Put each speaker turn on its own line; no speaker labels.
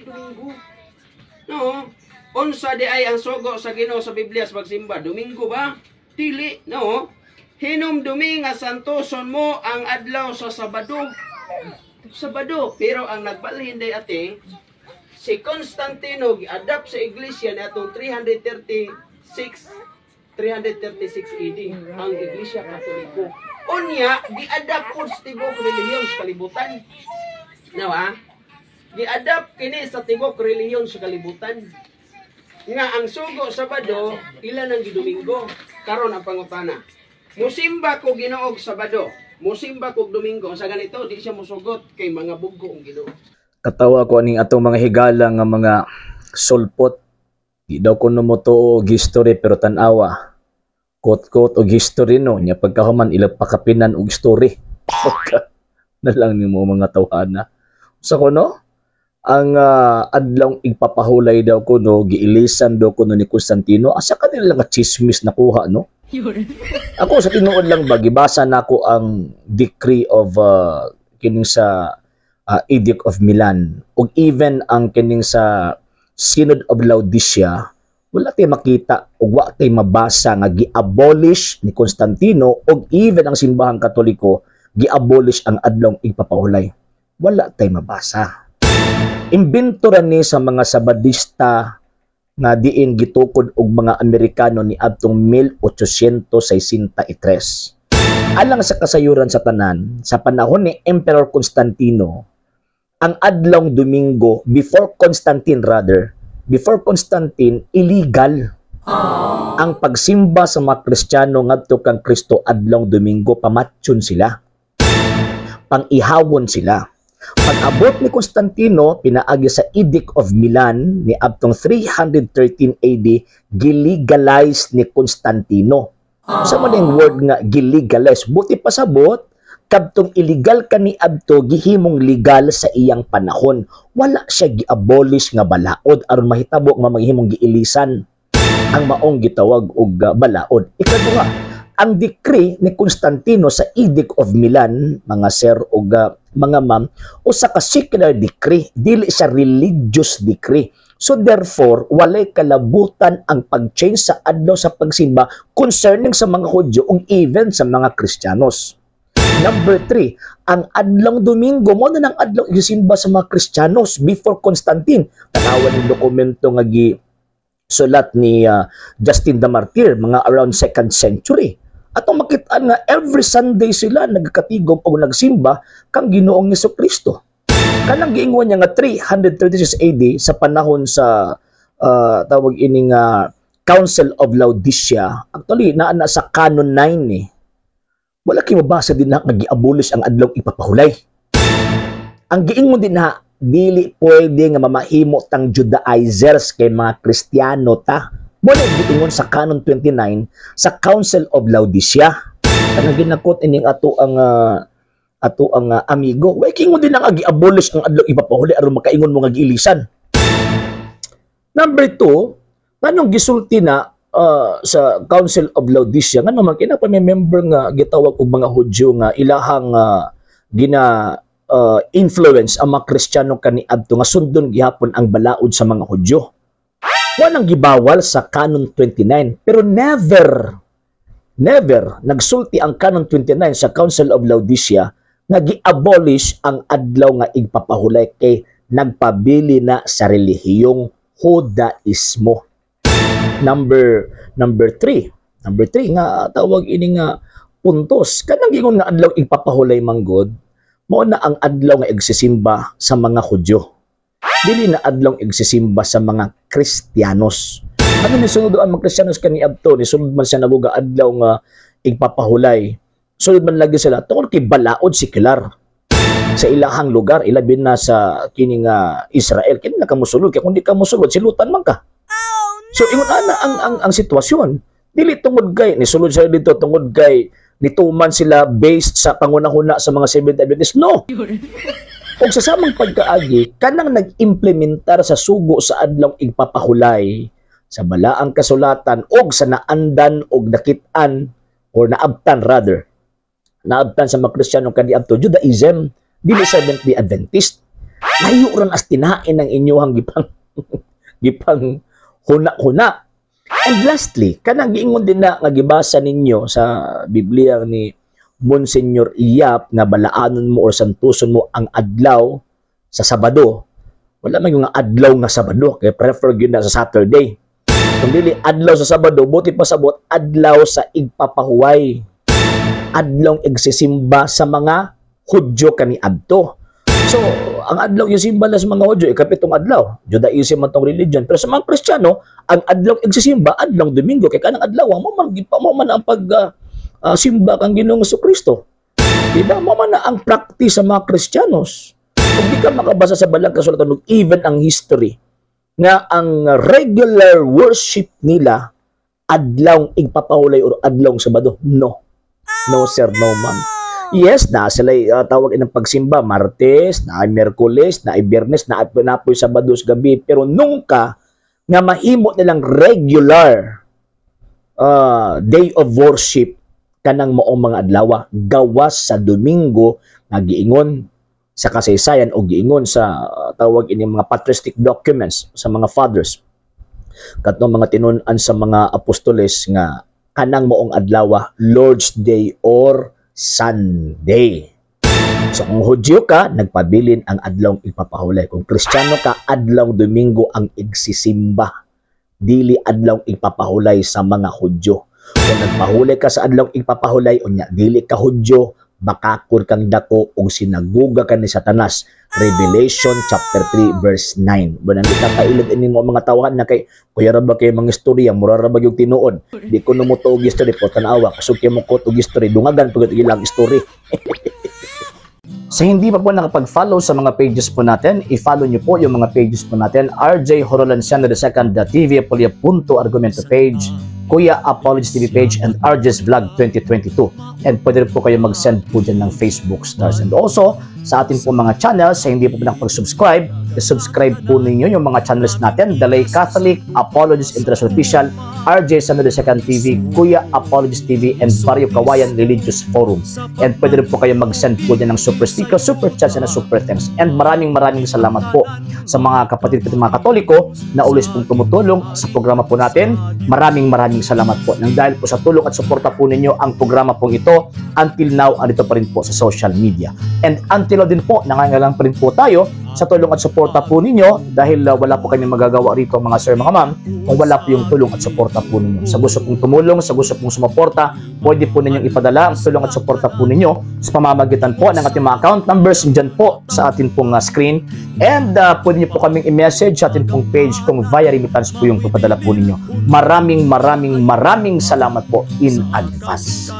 Domingo. No? Unsa di ay ang sugo sa Ginoo sa Biblia sa pagsimba? Domingo ba? Dili, no? Hinumdumi nga santoson mo ang adlaw sa Sabado. Sabado. Pero ang nagbalhin day ate, si Constantino gi-adapt sa iglesia ni atong 336 AD ang Iglesia Katoliko. Unya, gi-adapt pod sa tibuok relihiyon sa kalibutan. Now, gi-adapt kini sa tibuok relihiyon sa kalibutan. Nga ang sugo Sabado, ila nang gidomingo. Karon ang pangutana. Musimba ko Ginoo og Sabado, musimba ko og Domingo. Sa ganito, di siya musugot kay mga buggo ang Ginoo.
Katawa ko aning atong mga higala nga mga sulpot. Di daw kuno motuo og history, pero tan-awa. Kot-kot og history, no, nya pagkahuman ila pakapinan og story. Pagka na lang nimo mga tawhana. Sa kuno ang adlawng igpapahulay daw kuno giilisan daw kuno ni Constantino. Asa kanila nga chismis nakuha, no? Ako, sa tinuod lang ba, gibasa nako ang decree of kining sa Edict of Milan ug even ang kining sa Synod of Laodicea, wala tay makita ug wa tay mabasa nga gi-abolish ni Constantino ug even ang Simbahang Katoliko gi-abolish ang adlong igpapahulay. Wala tay mabasa. Imbento ra ni sa mga Sabadista nga diin gitukod og mga Amerikano ni adtong 1863. Alang sa kasayuran sa tanan, sa panahon ni Emperor Constantino, ang adlong Domingo, before Constantine rather, before Constantine, illegal ang pagsimba sa mga Kristiyano ngadto kang Kristo adlong Domingo, pamatyon sila. Pang-ihawon sila. Pag-abot ni Constantino, pinaagi sa Edict of Milan ni adtong 313 AD, gilegalize ni Constantino. Sa man yung word nga gilegalize, buti pasabot, kadtong illegal kani adto gihimong legal sa iyang panahon. Wala siya gi-abolish nga balaod aron mahitabo nga maghimong giilisan ang maong gitawag og balaod. Ikaduha, ang decree ni Constantino sa Edict of Milan, mga sir og mga ma'am, usa ka secular decree, dili siya religious decree. So therefore, walay kalabutan ang pag-change sa adlaw sa pagsimba concerning sa mga Hudyo ug even sa mga Kristiyanos. Number 3, ang adlong Domingo, mo na ng adlaw isimba sa mga Kristiyanos before Constantine. Tanawan yung dokumento nga gi sulat ni Justin the Martyr, mga around 2nd century. Atong makita nga every Sunday sila nagkatigom o nagsimba kang Ginoong Kristo. Kanang giingon niya nga 336 AD sa panahon sa tawag ini nga Council of Laodicea, actually naa na sa Canon 9 eh. Wala kay mabasa din na nga gi-abolish ang adlaw ipapahulay. Ang giingon din na dili pwede nga mamahimo tang Judaizers kay mga Kristiyano ta. Mo na giingon sa Canon 29 sa Council of Laodicea. Kanang ginakot ining ato ang amigo. Way kingon din ang gi-abolish ang adlaw ipapahulay aron makaingon mo nga giilisan. Number 2, nganong gisulti na sa Council of Laodicea, ngano man kina pa may member nga gitawag og mga Hudyo nga ilahang gina influence ang mga Kristiyano kaniadto nga sundon gihapon ang balaod sa mga Hudyo? Walang gibawal sa Canon 29, pero never never nagsulti ang Canon 29 sa Council of Laodicea nga gi-abolish ang adlaw nga igpapahulay kay nagpabili na sa relihiyong Judaismo. Number number 3. Number 3 nga tawag ini nga puntos. Kanang gingon nga adlaw igpapahulay manggod, mao na ang adlaw nga igsisimba sa mga Hudyo. Dili na adlaw igsisimba sa mga Kristiyanos. Ano ni sunod ang mga Kristiyanos kaniadto, ni sunod man siya naguga adlaw nga igpapahulay. Sunod man lagi sila tungod kay balaod sekular sa ilahang lugar, ilabi na sa kini nga Israel. Kini na kamusulod kay kung di ka musulod, silutan man ka. So ingon ana ang sitwasyon. Dili tungod kay nisulod sila dito tungod kay nituman sila based sa pangunahuna sa mga Seventh Adventist. No. Og sa samang pagkaagi, kanang nag-implementar sa sugo sa adlaw igpapahulay sa balaang kasulatan og sa naandan og nakit-an or naabtan rather, naabtan sa mga Kristiyano kaniadto, Judaism, dili Seventh Day Adventist. Layo ron as tinain ang inyong gipang gipang huna-huna. And lastly, kanang giingon din na nga gibasa ninyo sa Biblia ni Monsignor Iyap nga balaanon mo or santuson mo ang adlaw sa Sabado. Wala man yung adlaw nga Sabado, kay prefer gyud na sa Saturday. Kung dili adlaw sa Sabado, buti pa sabot adlaw sa igpapahuway. Adlaw igsisimba sa mga Hudyo kaniadto. So, ang adlaw yung simba na sa mga Hudyo, ikapitong adlaw. Judaism man tong religion. Pero sa mga Kristiyano, ang adlaw igsisimba, adlaw Domingo. Kay kanang adlaw, mo man ang pag simba kang Ginoong Kristo. Diba? Mo man na ang practice sa mga Kristiyanos. Kung di ka makabasa sa balang kasulatan, even ang history, nga ang regular worship nila, adlaw igpapahulay or adlaw Sabado. No. No sir, no ma'am. Yes, na sila tawag inang pagsimba, Martes, na Miyerkules, na Biyernes, na napoy Sabado sa gabi, pero nunca nga mahimo nilang regular day of worship kanang maong mga adlaw gawas sa Domingo nga giingon sa kasaysayan o giingon sa tawag ini mga patristic documents sa mga fathers, katong mga tinun-an sa mga apostoles, nga kanang maong adlaw Lord's Day or Sunday. So kung Hudyo ka, nagpabilin ang adlawng ipapahulay. Kung Kristiyano ka, adlawng Domingo ang igsisimba. Dili adlawng ipapahulay sa mga Hudyo. Kung nagpahulay ka sa adlawng ipapahulay, unya dili ka Hudyo, bakakor kang dako og sinaguga ka ni Satanas. Revelation chapter 3 verse 9. Bunan di ka kailad ini mo mga tawahan na kay kuya ra ba kay mga istorya, mura ra ba yung tinuod. Di ko no mo og history po tanawa, kusog kay mo ko og history, dungagan pagod ilang history. Sa hindi pa po nakapag-follow sa mga pages po natin, i-follow nyo po yung mga pages po natin. RJ Horolanciano II, TV Apolia Punto Argumento page, Kuya Apologies TV page, and RJ's Vlog 2022. And pwede rin po kayo mag-send po dyan ng Facebook stars. And also, sa ating po mga channels, sa hindi po nakapag-subscribe, i-subscribe po ninyo yung mga channels natin. Dalay Catholic, Apologies International Official, RJ Sano II TV, Kuya Apologies TV, and Barrio Kawayan Religious Forum. And pwede rin po kayo mag-send po dyan ng super sticker, super chats, and super thanks. And maraming maraming salamat po sa mga kapatid ko, mga Katoliko na always pong tumutulong sa programa po natin. Maraming maraming salamat po. Nang dahil po sa tulong at suporta po ninyo ang programa pong ito, until now, andito pa rin po sa social media. And until now din po, nangangailangan pa rin po tayo sa tulong at suporta po ninyo dahil wala po kami magagawa rito, mga sir, mga ma'am, kung wala po yung tulong at suporta po ninyo. Sa gusto pong tumulong, sa gusto pong sumuporta, pwede po ninyong ipadala ang tulong at suporta po ninyo sa pamamagitan po ng ating mga account numbers dyan po sa atin pong screen. And pwede niyo po kaming i-message sa atin pong page kung via remittance po yung papadala po ninyo. Maraming maraming maraming salamat po in advance.